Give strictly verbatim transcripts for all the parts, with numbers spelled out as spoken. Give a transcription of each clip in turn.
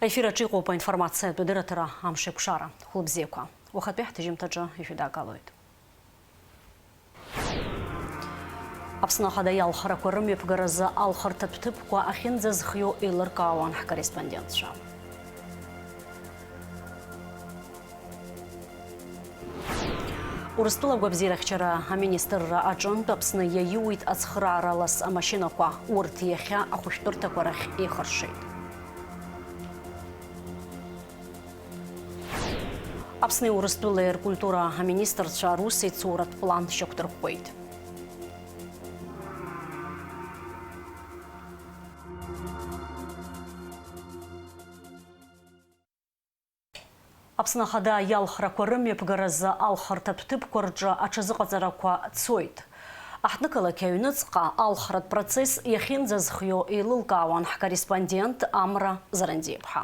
Аефир аҿы иҟоуп аинформациатә дырраҭара «Амшеикәшара». Хәлыбзиақәа. Уахатәи ҳҭыжьымҭаҿы ишәыдагалоит. Аԥсны Ахада иалхрақәа рымҩаԥгаразы алхырҭатә ҭыԥқәа ахьынӡазхиоу еилыркаауан ҳкорреспондентцәа. Урыстәыла агәабзиарахьчара аминистрра аҿынтә Аԥсны иаиуит ацхыраара лас амашьынақәа, урҭ иахьа ахәышәтәырҭақәа рахь еихыршеит. Аԥсни Урыстәылеи ркультура аминистрцәа русеицуратә план шьақәдырӷәӷәеит. Аԥсны Ахада иалхрақәа рымҩаԥгаразы алхырҭатә ҭыԥқәа рҿы аҽазыҟаҵарақәа цоит. Аҳҭнықалақь аҩныҵҟа алхратә процесс иахьынӡазхиоу еилылкаауан ҳкорреспондент Амра Зарандиаԥҳа.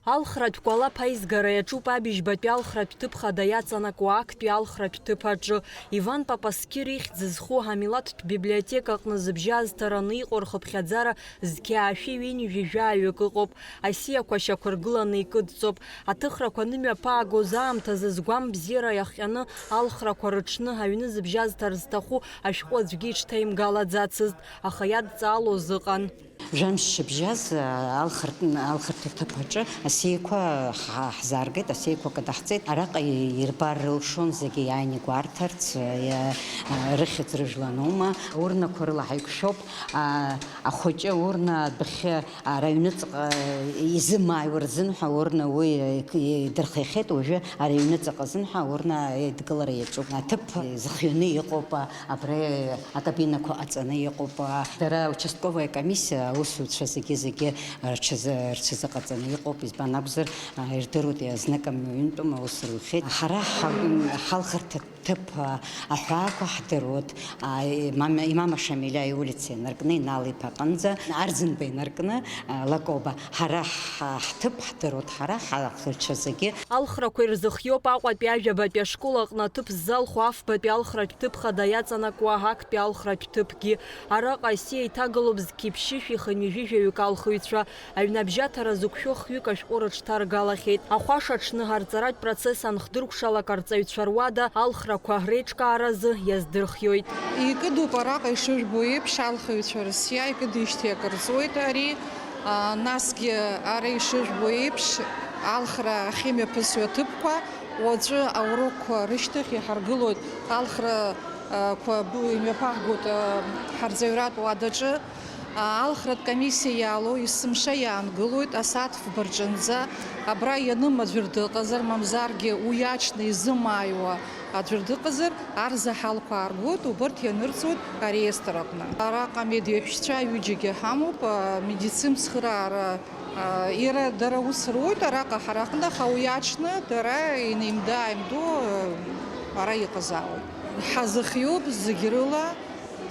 Алхратә кәалаԥ аизгара иаҿуп абыжьбатәи алхратә ҭыԥ хада иаҵанакуа актәи алхратә ҭыԥ аҿы. Иван Папасқьыр ихьӡ зху амилаҭтә библиотека аҟны зыбжьы азҭараны иҟоу рхыԥхьаӡара зқьи аашәи ҩынҩажәи жәаҩык ыҟоуп. Асиақәа шьақәыргыланы икыдҵоуп. Аҭыхрақәа анымҩаԥаагоз аамҭазы згәамбзиара иахҟьаны алхрақәа рыҽны аҩны зыбжьазҭар зҭаху ашәҟәы аӡәгьы иҽҭаимгалаӡацызт, аха иадҵаалоз ыҟан. Жәамш шыбжьаз, алхырт-, алхырҭа ҭыԥ аҿы асиақәа ҳа-, ҳзааргеит, асиақәа кыдаҳҵеит. Араҟа ирбар рылшон зегьы иааины игәарҭарц, иа-, рыхьӡ рыжәланоума. Урнақәа рыла ҳаиқәшәоуп, а, ахәыҷы урна адәахьы ара аҩныҵҟа изымааиуа рзын ҳәа урна уи идырхиахьеит, уажәы ара аҩныҵҟа азын ҳәа урна идгылара иаҿуп. Аҭыԥ зхианы иҟоуп, абра акабинақәа ҟаҵаны иҟоуп. Дара аучастковая комиссиа аусуцәа зегьы-зегьы рҽазы-, рҽазыҟаҵаны иҟоуп, избан акәзар, ирдыруеит, иазныкам ҩынтәым аус рухьеит. Ҳара ҳа-, ҳалхырҭа ҭыԥ, а, аҳәаақәа ҳдыруеит, а, имам, имам Ашамилиа иулица инаркны, Инал иԥа аҟынӡа, Арӡынба инаркны, а, Лакоба. Ҳара ҳ-, ҳҭыԥ ҳдыруеит, ҳара ҳахәыҷцәа зегьы. Алхрақәа ирзыхиоуп Аҟәатәи ажәабатәи ашкол аҟны аҭыԥ ззалху афбатәи алхратә ҭыԥ хада иаҵанакуа актәи алхратә ҭыԥгьы. Араҟа асиа иҭагалоуп зқьи ԥшьышәи хынҩажәи жәаҩык алхыҩцәа. Аҩны абжьаҭара зықәшәо хҩык ашәҟәы рыҽҭаргалахьеит. Ахәаша аҽны арҵаратә процесс анхдыркәшалак, арҵаҩцәа руада алхрақәа реиҿкааразы иаздырхиоит. Икыдуп араҟа ишыжәбо еиԥш алхыҩцәа рсиа, икыдижьҭеи акыр ҵуеит ари. А, насгьы ара ишыжәбо еиԥш алхра ахьымҩаԥысуа аҭыԥқәа уаҵәы аурокқәа рышьҭахь иҳаргылоит алхра Қәа бу имҩаԥаҳгоит, ҳарҵаҩратә уадаҿы. Алхратә комиссиа иаало есымша иаангылоит асааҭ фба рҿынӡа. Абра ианым аӡәыр дыҟазар, мамзаргьы уи аҽны изымааиуа аӡәыр дыҟазар, арзаҳалқәа ааргоит, убырҭ ианырҵоит ареестр аҟны. Араҟа амедеҳәшьцәа ҩыџьагьы ҳамоуп, амедицинтә цхыраара Иара дара ус руеит араҟа ҳара ҳҟны, аха уи аҽны дара инеимда-ааимдо ара иҟазаауеит. Ҳазыхиоуп зегь рыла,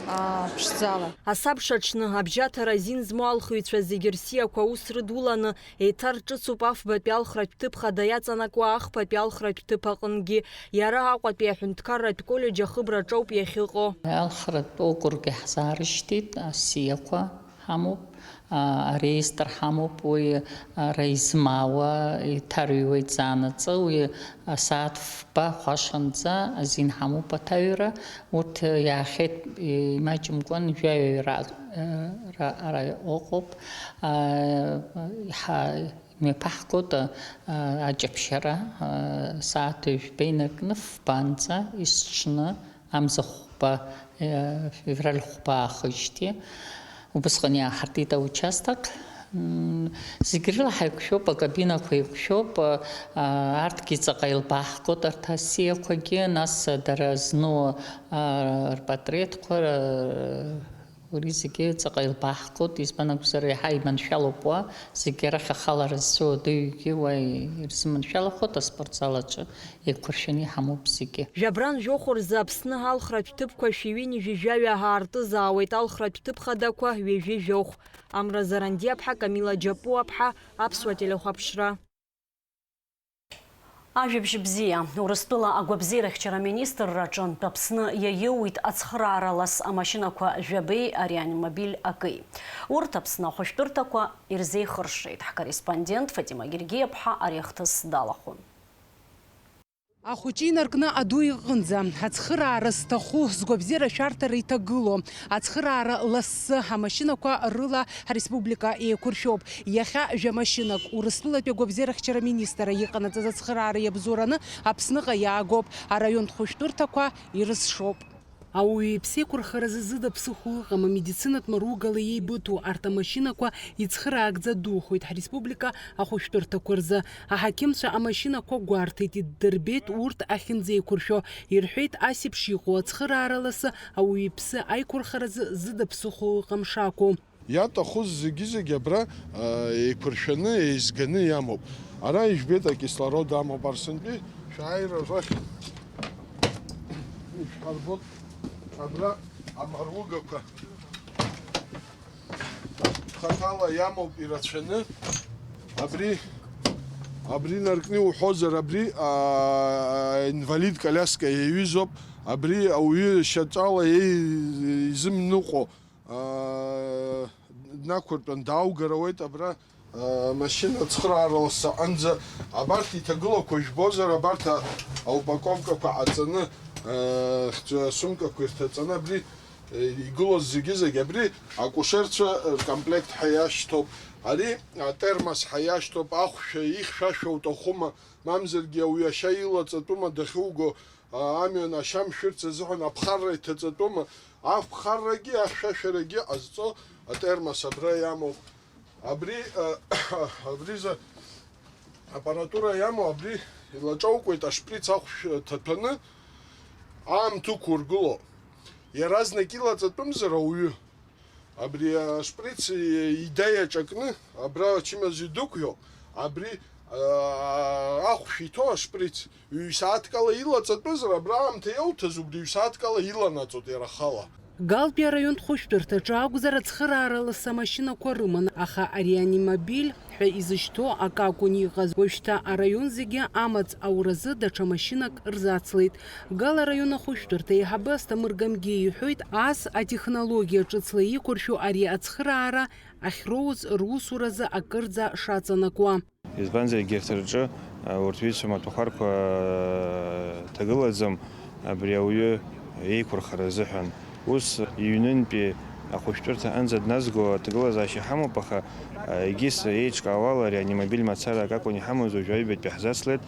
а, ԥшӡала. Асабша аҽны абжьаҭара азин змоу алхыҩцәа зегьы рсиақәа аус рыдуланы, еиҭарҿыцуп афбатәи алхратә ҭыԥ хада иаҵанакуа ахԥатәи алхратә ҭыԥ аҟынгьы. Иара Аҟәатәи аҳәынҭқарратә коллеџь ахыбраҿоуп иахьыҟоу. Алхратә округ иаҳзаарышьҭит асиақәа. Ҳамоуп, а, ареестр ҳамоуп, уи ара измаауа иҭарҩуеит заанаҵы, уи асааҭ фба хәашанӡа азин ҳамоуп аҭаҩра, урҭ иаахьеит, имаҷымкәан жәаҩаҩра, ра-, ара ыҟоуп, а, иҳа-, имҩаԥаҳгоит, а, аҷаԥшьара, а, сааҭ ҩажәба инаркны фбанӡа есҽны. Амза хәба, э, февраль хәба аахижьҭеи, убысҟан иааҳартит аучасток. М, зегь рыла ҳаиқәшәоуп, акабинақәа еиқәшәоуп, а, арҭгьы ҵаҟа илбааҳгоит, арҭ асиақәагьы, нас дара зну, а, рпатреҭқәа, р-, Уи зегьы ҵаҟа илбааҳгоит, избан акәзар, иаҳа иманшәалоуп уа, зегьы арахь ахалара зцу адыҩгьы уа ирзыманшәалахоит, аспортзал аҿы еиқәыршәаны иҳамоуп зегьы. Жәабран жәохә рзы Аԥсны алхратә ҭыԥқәа шәи ҩынҩажәи жәаҩа аартызаауеит, алхратә ҭыԥ хадақәа ҩажәи жәохә. Амра Зарандиаԥҳа, Камила Џьапуаԥҳа, Аԥсуа телехәаԥшра. Ажәабжь бзиа. Урыстәыла агәабзиарахьчара аминистрра аҿынтә Аԥсны иаиуит ацхыраара лас амашьынақәа жәабеи ареанимобиль акеи. Урҭ Аԥсны ахәышәтәырҭақәа ирзеихыршеит. Ҳкорреспондент Фатима Гергиаԥҳа ари ахҭыс далахәын. Ахәыҷы инаркны аду иҟынӡа, ацхыраара зҭаху, згәабзиара ашәарҭара иҭагылоу, ацхыраара лассы амашьынақәа рыла ҳреспублика еиқәыршәоуп. Иахьа жәа машьынак Урыстәылатәи агәабзиарахьчара аминистр иҟанаҵаз ацхыраара иабзоураны Аԥсныҟа иаагоуп, араионтә хәышәтәырҭақәа ирызшоуп. Ауаҩы иԥсы еиқәырхаразы зыда ԥсыхәа ыҟам, амедицинатә маругала еибыҭоу арҭ амашьынақәа ицхыраагӡа духоит ҳреспублика ахәышәтәырҭақәа рзы. Аҳақьымцәа амашьынақәа гәарҭеит, иддырбеит урҭ ахьынӡеиқәыршәо. Ирҳәеит, ас еиԥш иҟоу ацхыраара ласы ауаҩы иԥсы аиқәырхаразы зыда ԥсыхәа ыҟам шакәу. Иаҭаху зегьы-зегьы абра, а, еиқәыршәаны, еизганы иамоуп. Ара ижәбеит, акислород амоуп, Арсантәи шәааира рахь ишәҳарбоит. Абра амаругақәа хаҭала иамоуп ирацәаны. Абри, абри наркны иуҳәозар, абри, а, инвалид коляска иаҩызоуп. Абри ауаҩы шьаҿала еи-, изымныҟәо, аа, днақәыртәан, дааугар ауеит абра, аа, машьына цхыраарала саҟанӡа. Абарҭ иҭагылақәа жәбозар, абарҭ а-, аупаковкақәа ҟаҵаны, аа, хьӡы-, асумкақәа ирҭаҵаны абри, е, игылоз зегьы-зегь абри акушерцәа ркомплект ҳәа иашьҭоуп. Ари атермос ҳәа иашьҭоуп, ахәшәа ихьшәашәа уҭахума, мамзаргьы ауаҩы ашьа илаҵатәума дахьуго, а, амҩан ашьа мшәырц азыҳәан аԥхарра иҭаҵатәума? Аԥхаррагьы ахьшәашәарагьы ҟазҵо атермос абра иамоуп. Абри, а, абри за аппаратура иамоу, абри илаҿаукуеит ашприц ахәшә ҭаҭәаны, аамҭа ықәургыло. Иаразнак илаҵатәымзар ауаҩы, абри ашприц ида иаҿакны, абра ачымазаҩ дықәиоуп, абри, а, ахәшә иҭоу ашприц, ҩ-сааҭк ала илаҵатәызар, абра аамҭа иауҭаз, убри ҩ-сааҭк ала иланаҵоит иара ахала. Галтәи араионтә хәышәтәырҭаҿы акәзар, ацхыраара ласы амашьынақәа рыман, аха ареанимобиль ҳәа изышьҭоу акы акәын иҟаз. Уажәшьҭа араион зегьы амаҵ ауразы даҽа машьынак рзацлеит. Гал араион ахәышәтәырҭа аиҳабы Асҭамыр Гамгиа иҳәоит, ас атехнологиа ҿыцла иқәыршәу ари ацхыраара ахьроуз русуразы акырӡа шаҵанакуа. Избанзар, егьырҭ рҿы, а, урҭ ҩызцәа маҭәахәарқәа, а, ҭагылаӡам, абри ауаҩы еиқәырхара азыҳәан. Ус иҩнынтәи ахәышәтәырҭа аҟынӡа дназго аҭагылазаашьа ҳамоуп, аха, а, егьыс еиҿкаауала ари анимобиль мацара акакәын иҳамаз, уажәы аҩбатәи ҳзацлеит,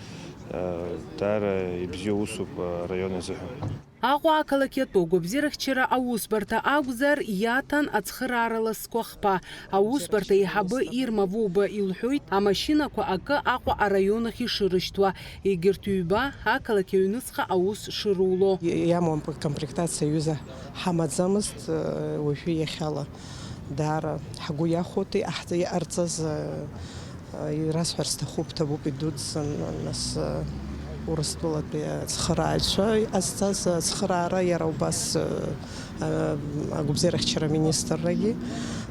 а, даара ибзиоу усуп, а, араион азыҳәан. Аҟәа ақалақь иатәу агәабзиарахьчара аусбарҭа акәзар, иаҭан ацхыраара ласқәа хԥа. Аусбарҭа аиҳабы Ирма Вуба илҳәоит, амашьынақәа акы Аҟәа араион ахь ишырышьҭуа, егьырҭ ҩба ақалақь аҩныҵҟа аус шыруло. Иамоу акомплектациа аҩыза ҳамаӡамызт, уажәы иахьала даара ҳгәы иахәоит иҟаҳҵа-, иҟарҵаз. Ирасҳәар сҭахуп, ҭабуп идуӡӡан, нас, Урыстәылатәи ацхырааҩцәа иҟазҵаз ацхыраара иара убас, агәабзиарахьчара аминистррагьы,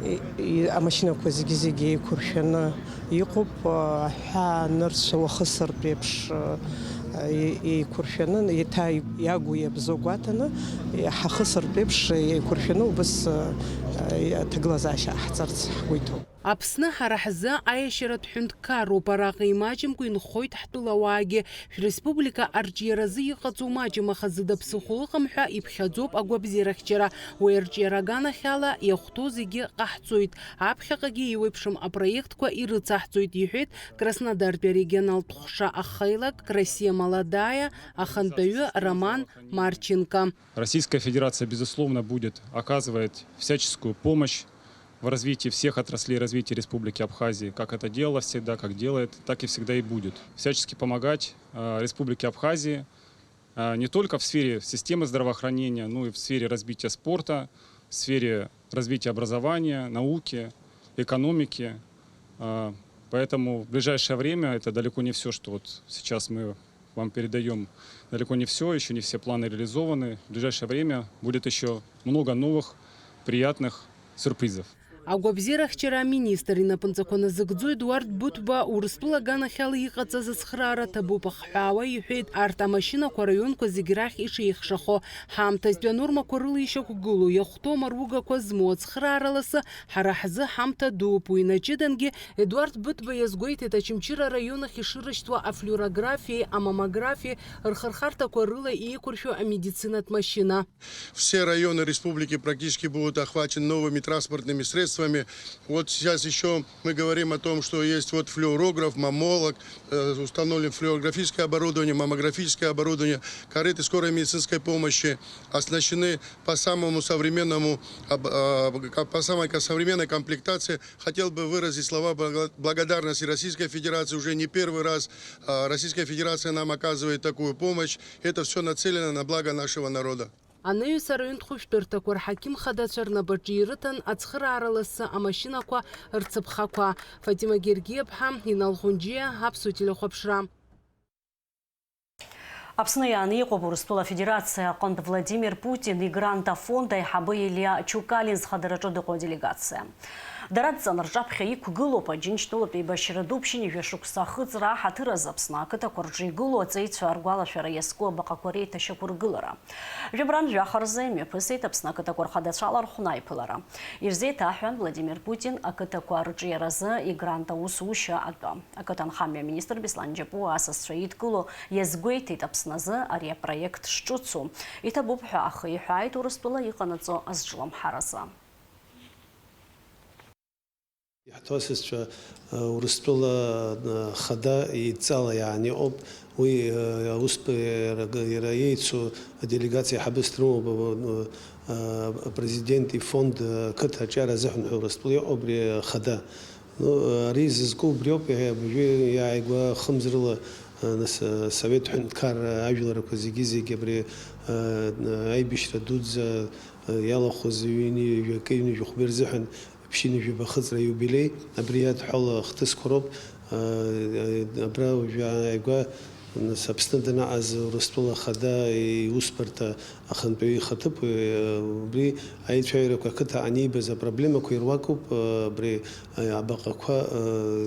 и-, и-, амашьынақәа зегьы-зегьы еиқәыршәаны иҟоуп, аҳәаа нырцә уахысыртә еиԥш, и-, еиқәыршәаны, еиҭа иагу иабзоу гәаҭаны, ҳахысыртә еиԥш еиқәыршәаны убыс, аҭагылазаашьа ҟаҳҵарц ҳгәы иҭоуп. Аԥсны ҳара ҳзы аиашьаратә ҳәынҭқарроуп, араҟа имаҷымкәа инхоит ҳтәылауаагьы. Шәреспублика арҿиаразы иҟаҵоу маҷым, аха зыда ԥсыхәа ыҟам ҳәа иԥхьаӡоуп агәабзиарахьчара. Уи арҿиара аганахьала иахәҭоу зегьы ҟаҳҵоит. Аԥхьаҟагьы еиуеиԥшым апроектқәа ирыцаҳҵоит, иҳәеит Краснодартәи арегионалтә ҟәша ахеилак Россия молодая ахантәаҩы Роман Марченко. Российская Федерация, безусловно, будет оказывать всяческую помощь в развитии всех отраслей развития Республики Абхазии, как это делалось всегда, как делает, так и всегда и будет. Всячески помогать, э, Республике Абхазии, э, не только в сфере системы здравоохранения, но и в сфере развития спорта, в сфере развития образования, науки, экономики. Э, поэтому в ближайшее время, это далеко не всё, что вот сейчас мы вам передаём далеко не всё, ещё не все планы реализованы. В ближайшее время будет ещё много новых приятных сюрпризов. Агәабзиарахьчара аминистр инапынҵақәа назыгӡо Едуард Быҭәба Урыстәыла аганахьала иҟаҵаз ацхыраара ҭабуп ахҳәаауа иҳәеит, арҭ амашьынақәа араионқәа зегь рахь ишеихшахо, ҳаамҭазтәи анормақәа рыла ишьақәгылоу, иахәҭоу амаругақәа змоу ацхыраара ласы ҳара ҳзы ҳамҭа дууп. Уи инаҷыдангьы Едуард Быҭәба иазгәеиҭеит, Очамчыра араион ахь ишырышьҭуа афлюорографиеи амаммографиеи рхырхарҭақәа рыла еиқәыршәо амедицинатә машьына. Все районы республики практически будут охвачены новыми транспортными средствами. Вот сейчас ещё мы говорим о том, что есть вот флюорограф, маммолог, э, установлен флюорографическое оборудование, маммографическое оборудование, кареты скорой медицинской помощи оснащены по самому современному, об-, а, ка-, по самой ка-, современной комплектации. Хотел бы выразить слова благо-, благодарности Российской Федерации. Уже не первый раз, а, Российская Федерация нам оказывает такую помощь. Это всё нацелено на благо нашего народа. Анаҩс араионтә хәышәтәырҭақәа рҳақьым хадацәа рнапаҿы ирыҭан ацхыраара лассы амашьынақәа рцаԥхақәа. Фатима Гергиаԥҳа, Инал Хәынџьиа, Аԥсуа телехәаԥшра. Аԥсны иааны иҟоуп Урыстәыла Афедерациа аҟынтә Владимир Путин игрант афонд аиҳабы Елиа Чукалин зхадараҿы дыҟоу аделегациа. Дара адҵан рҿаԥхьа иқәгылоуп Аџьынџьтәылатә еибашьра ду ԥшьынҩажәа шықәса ахыҵра аҳаҭыр азы Аԥсны ақыҭақәа рҿы игылоу аҵеицәа ргәалашәара иазку абаҟақәа реиҭашьақәыргылара. Жәабран жәаха рзы имҩаԥысит Аԥсны ақыҭақәа рхадацәа алархәны аиԥылара. Ирзеиҭаҳәан Владимир Путин ақыҭақәа рҿиаразы игрант аусушьа атәы. Ақыҭанхамҩа аминистр Беслан Џьапуа асасцәа идкыло иазгәеиҭеит Аԥсны азы ари апроект шҿыцу. Иҭабуп ҳәа ахы иҳәааит Урыстәыла иҟанаҵо азҿлымҳаразы. Иаҳҭо асасцәа, э, Урыстәыла, э, хада идҵала иааны иҟоуп. Уи, э, аусб-, иара, иара иеицу аделегациа аиҳабыс дрымоуп, э, э, апрезидент ифонд, э, ақыҭа аҿиара азыҳәан ҳәа Урыстәыла иҟоуп абри ахада. Ну, ари зызку убриоуп, иахьа абыржәы иааигәа хымз рыла, э, нас, э, Совет ҳәынҭқарра ажәларақәа зегьы-зегьы абри, э, аибашьра дуӡӡа, э, иалахәыз ҩынҩажәи акы, ҩынҩажәи хәба рзыҳәан ԥшьынҩажәи жәаба ахыҵра аиубилеи, абри иадҳәало ахҭысқәа роуп. Абра уажәы ааигәа, нас, Аԥсны данаҟаз Урыстәыла Ахада иусбарҭа ахантәаҩы ихаҭыԥуаҩ, убри аицәажәарақәа ақыҭа аниибаз апроблемақәа ируакуп, абри абаҟақәа,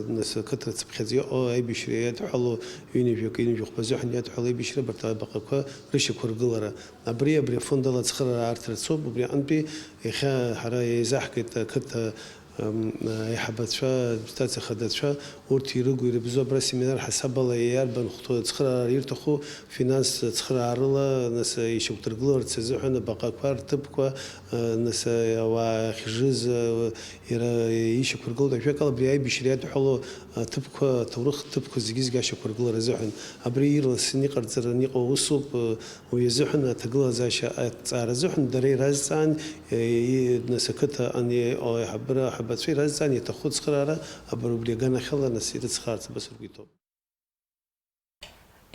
нас, ақыҭа цыԥхьаӡа иҟоу аибашьра иадҳәало, ҩынҩажәи акы, ҩынҩажәи хәба азыҳәан иадҳәало аибашьра, абарҭ абаҟақәа рышьақәыргылара. Абри, абри афонд ала ацхыраара аарҭарц ауп, убри аҟынтәи иахьа ҳара еизаҳгеит ақыҭа, ам, аиҳабацәа, адепутациа хадацәа, урҭ ирыгу ирыбзоу абра семинар ҳасаб ала иарбан хәҭоу ацхыраара ирҭаху, финанс ацхыраарыла, нас, ишьақәдыргыларц азыҳәан абаҟақәа рҭыԥқәа, а, нас, ауаа ахьжыз, а, иара ишьақәыргылоит, ажәакала, абри аибашьра иадҳәало аҭыԥқәа, аҭоурых ҭыԥқәа зегьы-зегьы ашьақәыргылара азыҳәан. Абри ирласны иҟарҵараны иҟоу усуп, а, Уи азыҳәан аҭагылазаашьа аҭҵаара азыҳәан дара иразҵаан, е, и-, нас, ақыҭа ан-, е, о, аиҳабыра аиҳабацәа иразҵаан, иаҭаху ацхыраара абри убри аганахьала, нас, ирыцхраарц абас ргәы иҭоуп.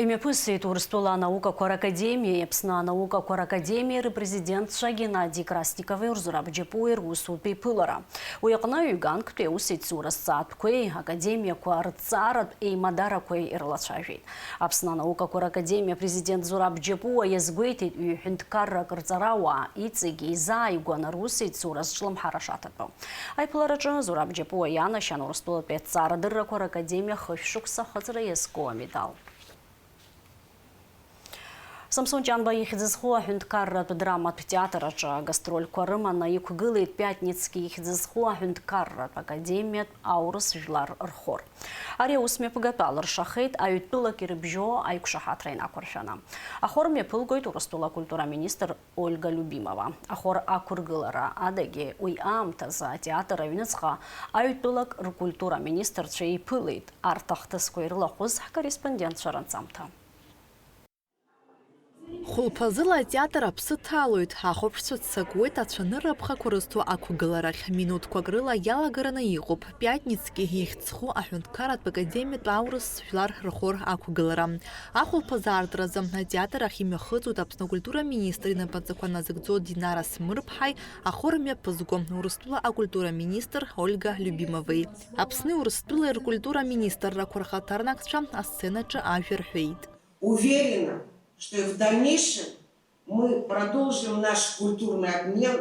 Имҩаԥысит Урыстәыла анаукақәа ракадемиеи Аԥсны анаукақәа ракадемиеи рпрезидентцәа Геннади Красникови Зураб Џьапуеи русутә еиԥылара. Уи аҟны ҩганктәи аусеицура зҵаатәқәеи академиақәа рҭҵааратә еимадарақәеи ирылацәажәеит. Аԥсны анаукақәа ракадемиа апрезидент Зураб Џьапуа иазгәеиҭеит, ҩ-ҳәынҭқаррак рҵарауаа иҵегь еизааигәаны русеицура зҿлымҳара шаҭатәу. Аиԥылараҿы Зураб Џьапуа ианашьан Урыстәылатәи аҭҵаарадыррақәа ракадемиа хышә шықәса ахыҵра иазку амедал. Самсон Ҷанба ихьӡ зху аҳәынҭқарратә драматә театр аҿы агастрольқәа рыманы иқәгылеит Пиатницки ихьӡ зху аҳәынҭқарратә академиатә аурыс жәлар рхор. Ари аус мҩаԥгатәы алыршахеит аҩ-тәылак ирыбжьоу аиқәшаҳаҭра инақәыршәаны. Ахор мҩаԥылгоит Урыстәыла акультура министр Ольга Любимова. Ахор ақәыргылара адагьы уи аамҭазы атеатр аҩныҵҟа аҩ-тәылак ркультура министрцәа еиԥылеит. Арҭ ахҭысқәа ирылахәыз ҳкорреспондентцәа ранҵамҭа. Хәылԥазыла атеатр аԥсы ҭалоит, ахәаԥшцәа ццакуеит ацәанырра аԥхақәа рызҭо ақәгыларахь. Минуҭқәак рыла иалагараны иҟоуп Пиатницки ихьӡ зху аҳәынҭқарратә академиатә аурыс жәлар рхор ақәгылара. Ахәылԥазы аартразы атеатр ахь имҩахыҵуеит Аԥсны акультура министр инапынҵақәа назыгӡо Динара Смырԥҳаи ахор мҩаԥызго Урыстәыла акультура министр Ольга Любимовеи. Аԥсни Урыстәылеи ркультура министррақәа рхаҭарнакцәа асценаҿы ажәа рҳәеит. Уверена, что и в дальнейшем мы продолжим наш культурный обмен,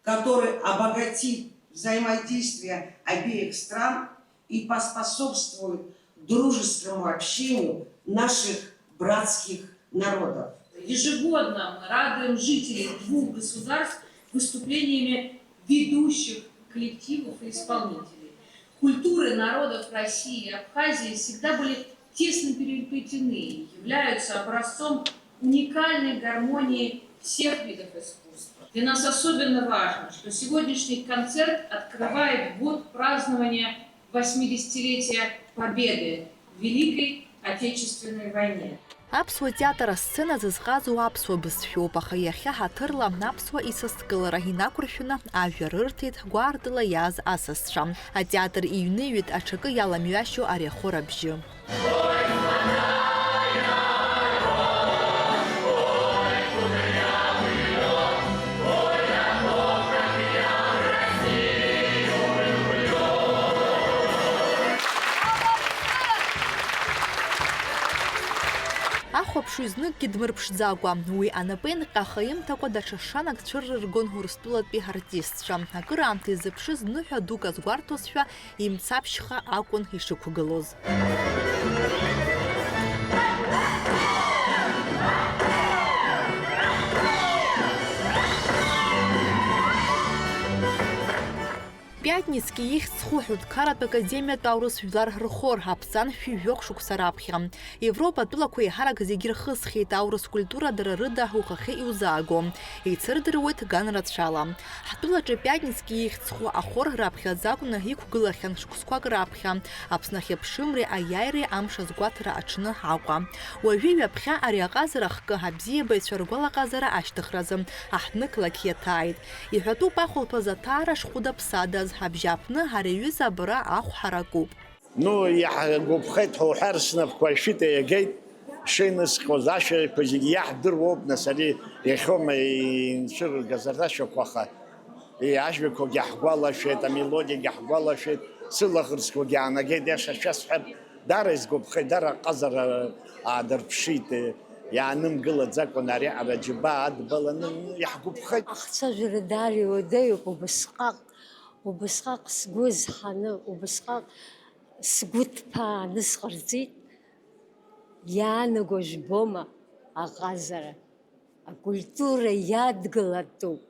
который обогатит взаимодействия обеих стран и поспособствуют дружескому общению наших братских народов. Ежегодно мы радуем жителей двух государств выступлениями ведущих коллективов и исполнителей. Культуры народов России и Абхазии всегда были тесно переплетены и являются образцом уникальной гармонии всех видов искусства. Для нас особенно важно, что сегодняшний концерт открывает год празднования восьмидесятилетия Победы в Великой Отечественной войне. Аԥсуа театр асцена зызҟазоу аԥсуа бызшәоуп, аха иахьа ҳаҭырла аԥсуа исасдкылара инақәыршәаны ажәа рырҭеит гәаартыла иааз асасцәа. Атеатр иҩныҩит аҽакы иаламҩашьо ари ахор абжьы. Ахәаԥшҩы зныкгьы дмырԥшӡакәа, уи анапеинҟьа ахаимҭакәа даҽа шанак цәыррыргон Урыстәылатәи артистцәа. Акыраамҭа изыԥшыз ныҳәа дук азгәарҭозшәа, имцаԥшьха акәын ишықәгылоз. Пиатницки ихьӡ зху аҳәынҭқарратә академиатә аурыс жәлар рхор аԥҵан шәи жәохә шықәса раԥхьа. Европа атәылақәа еиҳарак зегьы ирхысхьеит аурыс культура дара рыда ухахьы иузааго. Еицырдыруеит ганрацәала. Ҳтәылаҿы Пиатницки ихьӡ зху ахор раԥхьаӡа акәны иқәгылахьан шықәсқәак раԥхьа, Аԥсны ахьыԥшымреи аиааиреи амш азгәаҭара аҽны Аҟәа. Уажәы ҩаԥхьа ари аҟазара ахкы абзиабаҩцәа ргәалаҟазара ашьҭыхразы аҳҭнықалақь иаҭааит. Иҳәатәуп ахәылԥаз аҭаара шхәыда-ԥсадаз, абжьааԥны ари аҩыза абара ахә ҳаракуп. Ну, иаҳгәаԥхеит ҳәа уҳәар, снапқәа ашәыта иагеит, шеинысҟьоз ашәақәа зегьы иаҳдыруоуп, нас ари иахьоума инцәырыргаз арҭ ашәақәа, аха, и, ажәақәагьы ҳгәалашәеит, амелодиагьы ҳгәалашәеит, сылаӷырӡқәагьы аанагеит, иаша шәасҳәап, даара исгәаԥхеит, даара аҟазара аадырԥшит, иаанымгылаӡакәан ари араџьабаа адбаланы, ну, иаҳгәаԥхеит. Ахцәажәара даара иуадаҩуп, убысҟак, убысҟак сгәы зҳаны, убысҟак сгәы ҭԥааны сҟарҵеит, иаанаго жәбома аҟазара, акультура иадгылатәуп.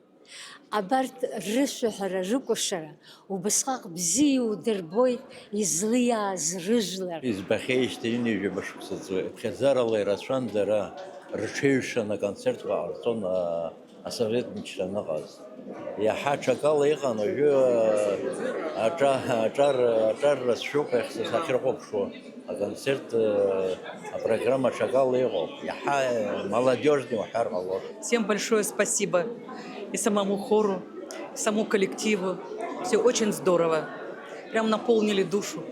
Абарҭ рышәаҳәара, рыкәашара убысҟак бзиа иудырбоит излиааз рыжәлар. Избахьеижьҭеи ҩынҩажәаба шықәса ҵуеит. Ԥхьаӡарала ирацәан дара, рҽеиҩшаны аконцертқәа ҟарҵон, а, асовет мчра аныҟаз. Иаҳа аҽакала иҟан, уажәы аҿа-, аҿар-, аҿар рацәшәоуп, иахьсыз ахьрыхәаԥшуа, аконцерт, э, апрограмма аҽакала иҟоуп. Иаҳа, э, молодежный уҳәар ҟалоит. Всем большое спасибо. И самому хору, и самому коллективу. Всё очень здорово. Прям наполнили душу.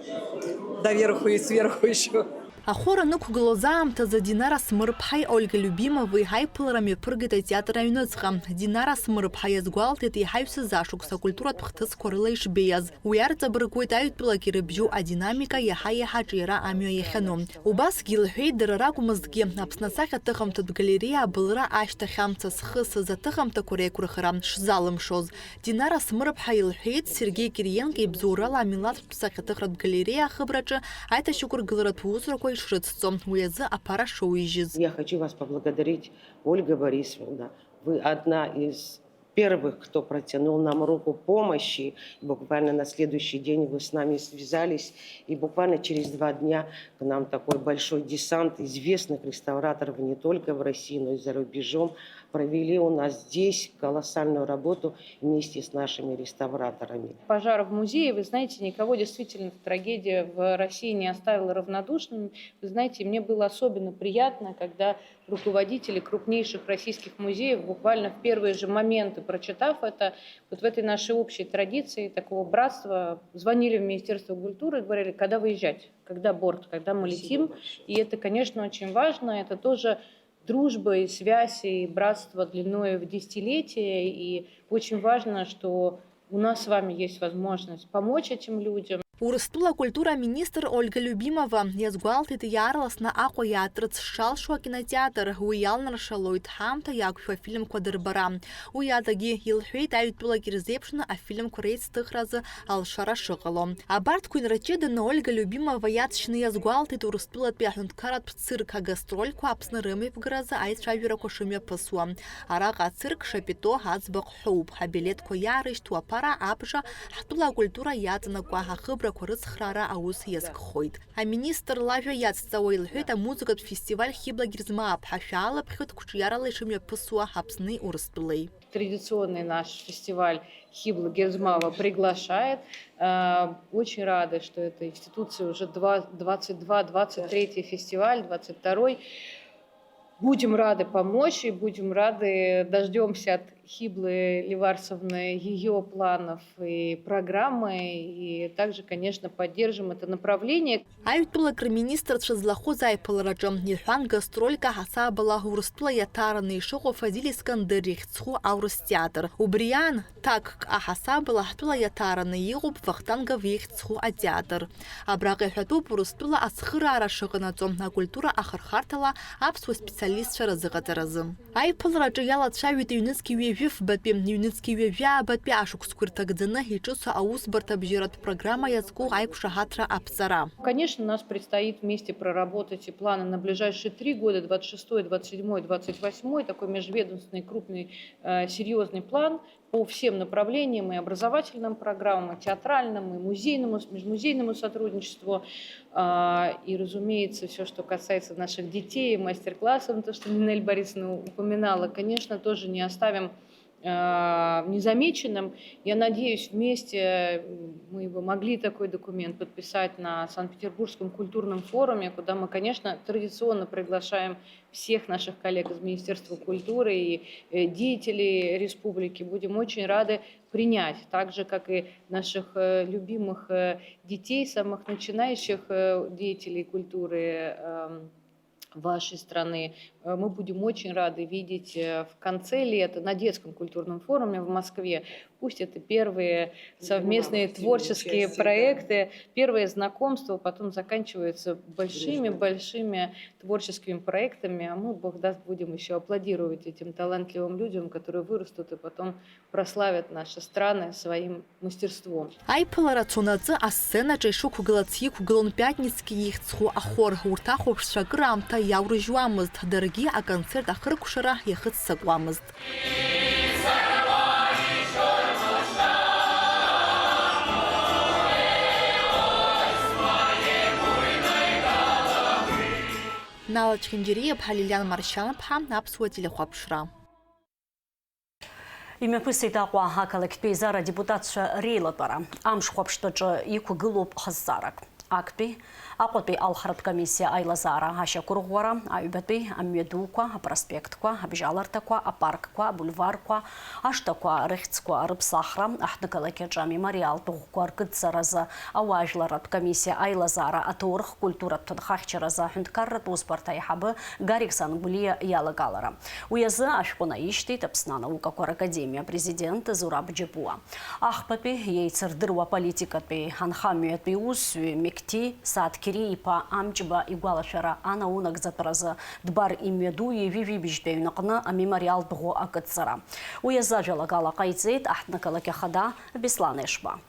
Доверху и сверху ещё. Ахор анықәгылоз аамҭазы Динара Смырԥҳаи Ольга Любимовеи ҳаиԥылара мҩаԥыргеит атеатр аҩныҵҟа. Динара Смырԥҳа иазгәалҭеит, иҳаҩсыз ашықәс акультуратә хҭысқәа рыла ишбеиаз. Уи арҵабыргуеит аҩтәылак ирыбжьоу адинамика, иаҳа-иаҳа аҿиара амҩа иахьану. Убасгьы илҳәеит, дара ракәмызҭгьы, Аԥсны асахьаҭыхымҭатә галереиа абылра ашьҭахь амца зхысыз аҭыхымҭақәа реиқәырхара шзалымшоз. Динара Смырԥҳа илҳәеит, Сергеи Кириенко ибзоурала амилаҭтә сахьаҭыхратә галереиа ахыбраҿы аиҭашьақәыргыларатә усурақәа ишрыцҵо, уи азы аԥара шоуижьыз. Я хочу вас поблагодарить, Ольга Борисовна. Вы одна из первых, кто протянул нам руку помощи. Буквально на следующий день вы с нами связались, и буквально через два дня к нам такой большой десант известных реставраторов не только в России, но и за рубежом провели у нас здесь колоссальную работу вместе с нашими реставраторами. Пожар в музее, вы знаете, никого действительно эта трагедия в России не оставила равнодушным. Вы знаете, мне было особенно приятно, когда руководители крупнейших российских музеев, буквально в первые же моменты, прочитав это, вот в этой нашей общей традиции такого братства, звонили в Министерство культуры и говорили: «Когда выезжать? Когда борт? Когда мы летим?» И это, конечно, очень важно. Это тоже дружба и связь, и братство длиною в десятилетия. И очень важно, что у нас с вами есть возможность помочь этим людям. Урыстәыла акультура аминистр Ольга Любимова иазгәалҭеит, иаарласны Аҟәа иааҭрыҵ шалшо акинотеатр, уи иалнаршалоит ҳаамҭа иақәшәо афильмқәа дырбара. Уи адагьы илҳәеит, аҩтәылак ирзеиԥшны афильмқәа реицҭыхразы алшара шыҟало. Абарҭқәа инрыҷыданы Ольга Любимова иаҵшьны иазгәалҭеит Урыстәылатәи аҳәынҭқарратә цирк агастрольқәа Аԥсны рымҩаԥгаразы аицәажәарақәа шымҩаԥысуа. Араҟа ацирк Шапито аӡбахә ҳәоуп. Абилеҭқәа иаарышьҭуа аԥара абжа ҳтәыла акультура иаҵанакуа ахыбрақәа рыцхраара аус иазкхоит. Аминистр лажәа иацҵауа илҳәеит, амузыкатә фестиваль Хьыбла Герзмааԥҳа шәаалаԥхьоит қәҿиарала ишымҩаԥысуа Аԥсни Урыстәылеи. Традиционный наш фестиваль Хибла Герзмава приглашает. Э, очень рады, что эта институция уже два, двадцать два, двадцать третий фестиваль, двадцать второй. Будем рады помочь и будем рады, дождёмся от Хиблы Леварсовны её планов и программы, и также, конечно, поддержим это направление. Аҩтәылак рминистрцәа злахәыз аиԥылараҿы, иҳәан, гастрольк аҳасабала Урыстәыла иаҭараны ишыҟоу Фазиль Искандер ихьӡ зху аурыс театр. Убри аан, ҭакк аҳасабала ҳтәыла иаҭараны иҟоуп Вахтангов ихьӡ зху атеатр. Абраҟа иҳәатәуп Урыстәыла ацхыраара шыҟанаҵо, акультура ахырхарҭала аԥсуа специалистцәа рзыҟаҵаразы. Аиԥылараҿы иалацәажәеит ҩнызқь ҩажәи фбатәи, ҩнызқь ҩажәи аабатәи ашықәсқәа ирҭагӡаны иҿыцу аусбарҭа абжьаратә программа иазку аиқәшаҳаҭра аԥҵара. Конечно, нас предстоит вместе проработать и планы на ближайшие три года, двадцать шестой, двадцать седьмой, двадцать восьмой, такой межведомственный крупный, э, серьёзный план по всем направлениям, и образовательным программам, и театральному, и музейному, с-, межмузейному сотрудничеству. А, и, разумеется, всё, что касается наших детей, и мастер-классов, то, что Нинель Борисовна упоминала, конечно, тоже не оставим, а, незамеченным. Я надеюсь, вместе, м, мы бы могли такой документ подписать на Санкт-Петербургском культурном форуме, куда мы, конечно, традиционно приглашаем всех наших коллег из Министерства культуры и, э, деятелей республики. Будем очень рады принять, так же, как и наших, э, любимых, э, детей, самых начинающих, э, деятелей культуры, эм, вашей страны. Э, мы будем очень рады видеть, э, в конце лета на детском культурном форуме в Москве. Пусть это первые совместные творческие проекты, первые знакомства, потом заканчиваются большими-большими творческими проектами, а мы, Бог даст, будем ещё аплодировать этим талантливым людям, которые вырастут и потом прославят наши страны своим мастерством. Аиԥылара цонаҵы асценаҿы ишықәгылац иқәгылон Пиатницки ихьӡ зху ахор. Урҭ ахәаԥшцәа акыраамҭа иаурыжьуамызт, даргьы аконцерт ахыркәшара иахыццакуамызт. Нала Чхинџьариаԥҳа, Лилиан Маршьанԥҳа, Аԥсуа телехәаԥшра. Имҩаԥысит Аҟәа ақалақьтәи еизара адепутатцәа реилатәара. Амш хәаԥштәаҿы иқәгылоуп ҟазҵарак. Актәи, Аҟәатәи алхратә комиссиа аилазаара, ашьақәырӷәӷәара, аҩбатәи, амҩадуқәа, апроспектқәа, абжьаларҭақәа, апаркқәа, абульварқәа, ашҭақәа рыхьӡқәа рыԥсахра, аҳҭнықалақь аҿы амемориалтә ӷәқәа ркыдҵаразы ауаажәларратә комиссиа аилазаара, аҭоурых-культуратә ҭынхахьчаразы аҳәынҭқарратә усбарҭа аиҳабы Гарик Сангәлиа иалагалара. Уи азы ашәҟәы наишьҭеит Аԥсны анаукақәа ракадемиа апрезидент Зураб Џьапуа. Ахԥатәи иеицырдыруа аполитикатәи анхамҩатәи усзуҩы Мекти Сааҭқьери-иԥа Амҷба игәалашәара анаунагӡатәразы Дбар имҩаду ҩажәи жәибжьтәи аҩнаҟны амемориалтә ӷәы акыдҵара. Уи азы ажәалагала ҟаиҵеит аҳҭнықалақь ахада Беслан Ешба.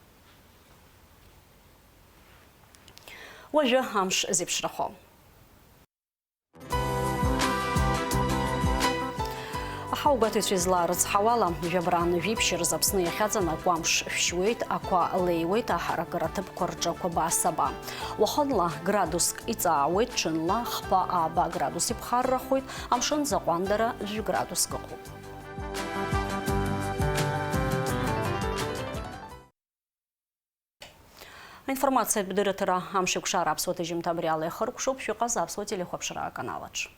Уажәы амш зеиԥшрахо. Аҳауагәаҭаҩцәа излаарыцҳауала, жәабран жәиԥшь рзы Аԥсны иахьаҵанакуа амш шәшьуеит, ақәа леиуеит, аҳаракыра ҭыԥқәа рҿы қәаба-саба. Уахынла градуск иҵаауеит, ҽынла хԥа-ааба градус иԥхаррахоит, амшын заҟәандара жәградуск ыҟоуп. Аинформациатә дырраҭара амшеикәшара аԥсуа ҭыжьымҭа абри ала иахыркәшоуп, шәыҟаз аԥсуа телехәаԥшра аканалаҿ.